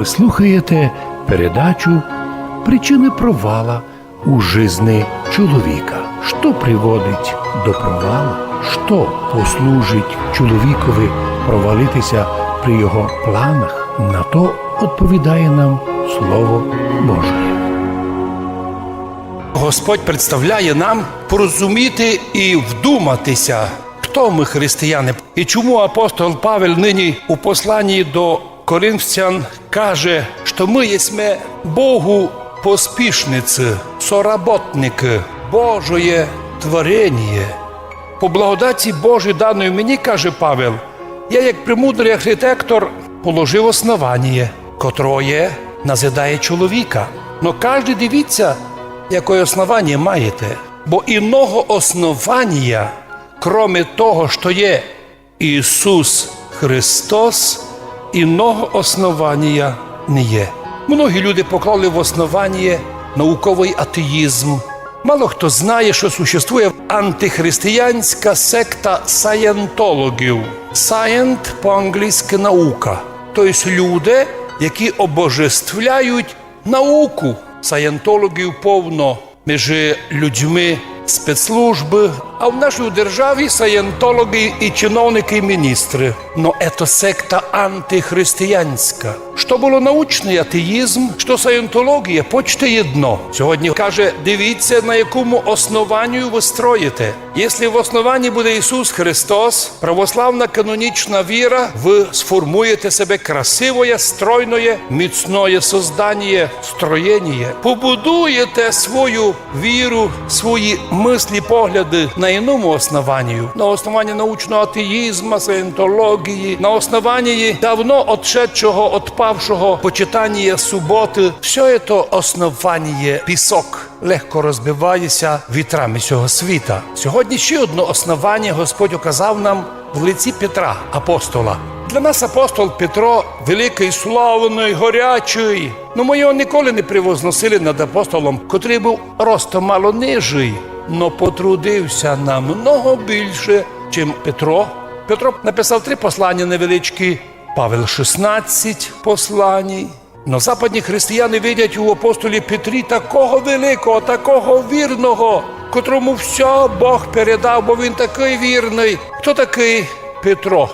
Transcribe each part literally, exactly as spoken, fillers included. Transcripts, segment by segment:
Вы слухаєте передачу «Причины провала у жизни чоловіка». Што приводить до провалу? Што послужить чоловікови провалити ся при його планах? На то одповідає нам Слово Божоє. Господь представляє нам порозуміти і вдумати ся, хто мы, християни, і чому апостол Павел нині у посланні до Коринфян каже, што мы єсме Богу поспішниці, соработникы, Божоє твореніє. По благодаті Божій, даної мені, каже Павел, я, як премудрый архітектор, положив основаніє, котроє назидає чоловіка. Но каждый дивіться, якоє основаніє маєте, бо іного основанія, кроме того, што є Ісус Христос, іного основанія не є. Многі люди поклали в основаніє науковый атеїзм. Мало хто знає, што существує антихристиянська секта саєнтологів. Саєнт по-англійськи наука. То єсть люди, які обожествляють науку. Саєнтологів повно межи людьми спецслужбы, а в нашій державі саєнтологи і чиновникы, і міністры. Но ето секта антихристиянська. Што было научный атеїзм, што саєнтологія, почти єдно. Сьогодні каже, дивіться, на якому основанію вы строїте. Єсли в основанні буде Ісус Христос, православна канонічна віра, вы сформуєте себе красивоє, стройноє, міцноє созданіє, строєніє. Побудуєте свою віру, свої мыслі, погляды на іному основанію, на основанні научного атеїзма, саєнтології, на основанії давно отшедшого, отпавшого почитанія суботы. Всьо ето основаніє пісок, легко розбиває ся вітрами сього світа. Сьогодні ще одно основаніє Господь указав нам в лиці Петра, апостола. Для нас апостол Петро великый, славный, горячый. Но мы його ніколи не превозносили над апостолом, котрый быв ростом мало нижый, но потрудив ся намного більше, чим Петро. Петро написав три посланя невеличкі, Павел шістнадцять посланій. Но западні християни видять у апостолі Петрі такого великого, такого вірного, котрому всьо Бог передав, бо він такый вірный. Хто такый Петро?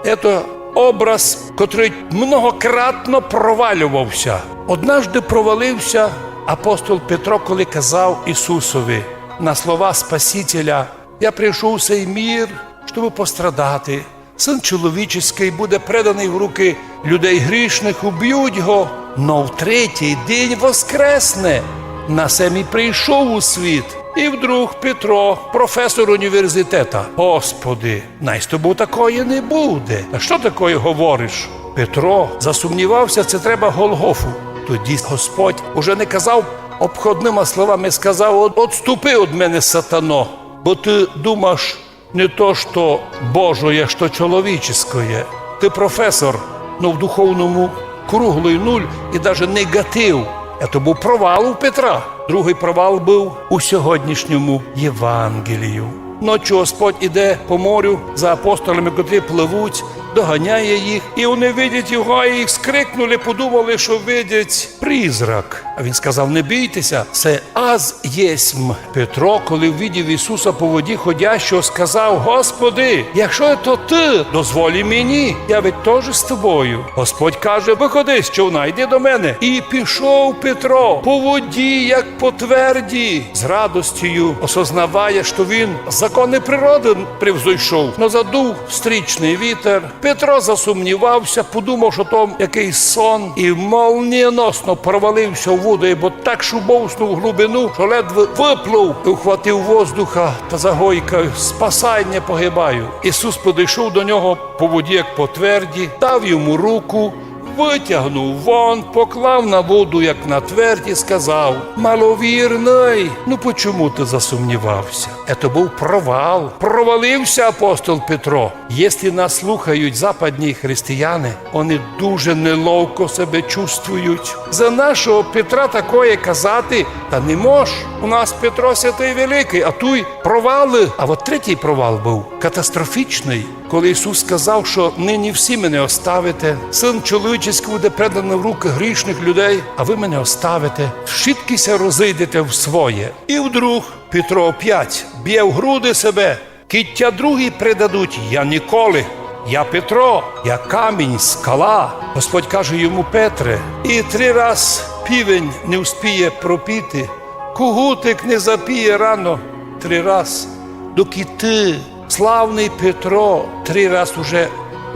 Ето образ, котрый многократно провалював ся. Однажды провалив ся апостол Петро, коли казав Ісусови на слова Спасителя: «Я прийшов у сей мір, щобы пострадати. Сын чоловіческий буде преданый в рукы людей грішных, убють го, но в третій день воскресне. На се м і прийшов у світ». І вдруг Петро, професор універзітета: «Господи, най з тобов такоє не буде. Та што такоє говориш?» Петро засумнівав ся, ци треба Голгофу. Тоді Господь уже не казав обходныма словами, сказав: «От-, отступи од мене, сатано, бо ты думаш не то, што Божоє, што чоловіческоє. Ты професор, но в духовному круглый нуль і даже негатив». Ето быв провал у Петра. Другый провал быв у сьогоднішньому Євангелію. Ночу Господь іде по морю за апостолами, котрі пливуть, доганяє їх, і они видять його, і скрикнули, подумали, што видять призрак. А він сказав: «Не бійте ся, се аз єсмь». Петро, коли увидів Ісуса по воді ходящого, сказав: «Господи, якщо то ты, дозволь і мені, я ведь тоже з тобою». Господь каже: «Выходи з човна, йди до мене». І пішов Петро по воді, як по твердій, з радостю осознаває, што він законы природы превзойшов. Но задув стрічный вітер, Петро засумнівав ся, подумав, што то якыйсь сон, і молнієносно провалив ся у воду, бо так шубовснув у глубину, што ледве выплыв і ухватив воздуха та загойкав: «Спасай, не погибаю». Ісус подойшов до нього по воді, як по твердій, дав йому руку, вытягнув вон, поклав на воду, як на твердь, і сказав: «Маловірный, ну почому ты засумнівав ся?» Ето быв провал. Провалив ся апостол Петро. Єсли нас слухають западні християни, они дуже неловко себе чувствують. За нашого Петра такоє казати, та не мож. У нас Петро святый великый, а туй провалы. А от третій провал быв катастрофічный. Коли Ісус сказав, што нині всі мене оставите, Сын чоловічеськый буде преданый в рукы грішных людей, а вы мене оставите, вшыткі ся розыйдете в своє. І вдруг Петро опять бє в груды себе: «Кідь тя другі предадуть, я ніколи. Я Петро, я камінь, скала». Господь каже йому: «Петре, і три раз півень не успіє пропіти, кугутик не запіє рано три раз, докы ты, славный Петро, три раз уже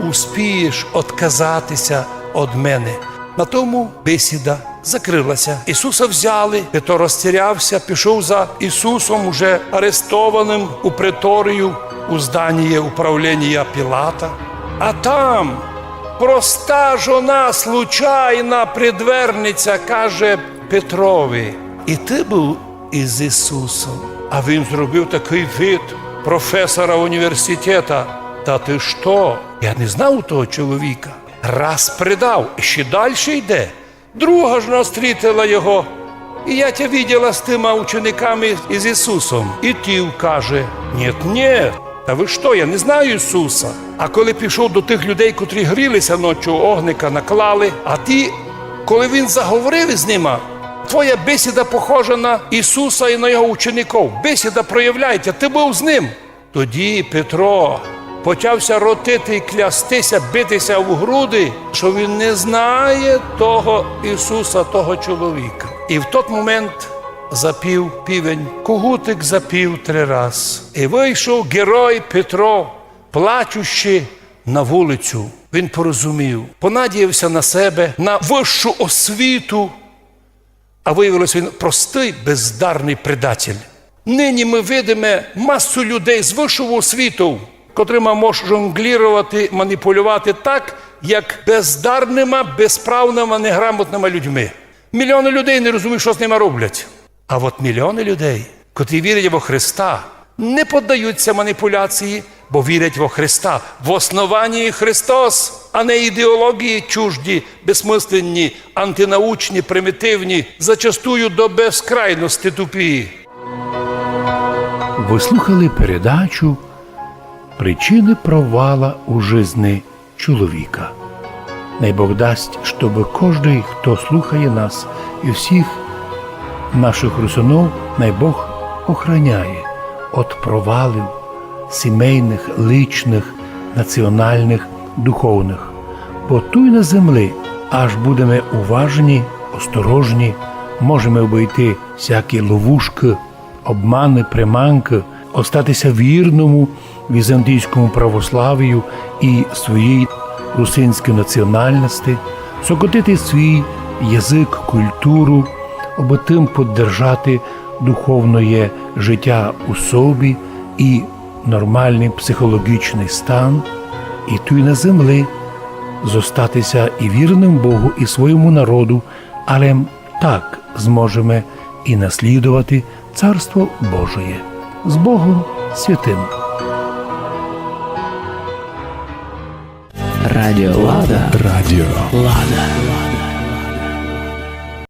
успієш отказати ся од мене». На тому бесіда закрыла ся. Ісуса взяли, Петро розтеряв ся, пішов за Ісусом, уже арестованым, у преторію, у зданіє управленія Пілата. А там проста жона, случайна придверниця, каже Петрови: «І ты быв із Ісусом?» А він зробив такый вид професора університета: «Та ты што? Я не знав того чоловіка». Раз предав, і ще дальше йде. Друга жона стрітила його: «І я тя виділа з тыма учениками і з Ісусом». І тій каже: «Нєт, нєт, та вы што, я не знаю Ісуса». А коли пішов до тых людей, котрі гріли ся ночу, огника наклали, а ті, коли він заговорив із нима: «Твоя бесіда похожа на Ісуса і на його учеников. Бесіда проявляє тя, ты быв з ним». Тоді Петро почав ся ротити, клясти ся, бити ся в груды, што він не знає того Ісуса, того чоловіка. І в тот момент запів півень, кугутик запів три раз. І вышов герой Петро, плачущи, на вулицю. Він порозумів, понадіяв ся на себе, на высшу освіту, а выявилося, він простый, бездарный предатель. Нині мы видиме масу людей з высшов освітов, котрыма мож жонгліровати, маніпулювати так, як бездарныма, безправныма, неграмотныма людьми. Мільйоны людей не розуміють, што з нима роблять. А от мільйоны людей, котрі вірять во Христа, не поддаються маніпуляції, бо вірять во Христа. В основанії Христос, а не ідеології чужді, безсмысленні, антинаучні, примітивні, зачастую до безкрайности тупі. Вы слухали передачу «Причины провала у жизни чоловіка». Най Бог дасть, щобы кождый, хто слухає нас, і всіх нашых русинов, най Бог охраняє од провалів сімейных, личных, національных, духовных. Бо туй на землі аж будеме уважні, осторожні, можеме обыйти всякі ловушкы, обманы, приманкы, остати ся вірному візантійському православію і своїй русинській національности, сокотити свій язык, культуру, обы тым поддержати духовноє житя у собі і нормалный психологічный стан, і туй на землі зостати ся і вірным Богу, і своєму народу, але так зможеме і наслідовати Царство Божоє. З Богом святым! Радіо Лада. Радіо Лада.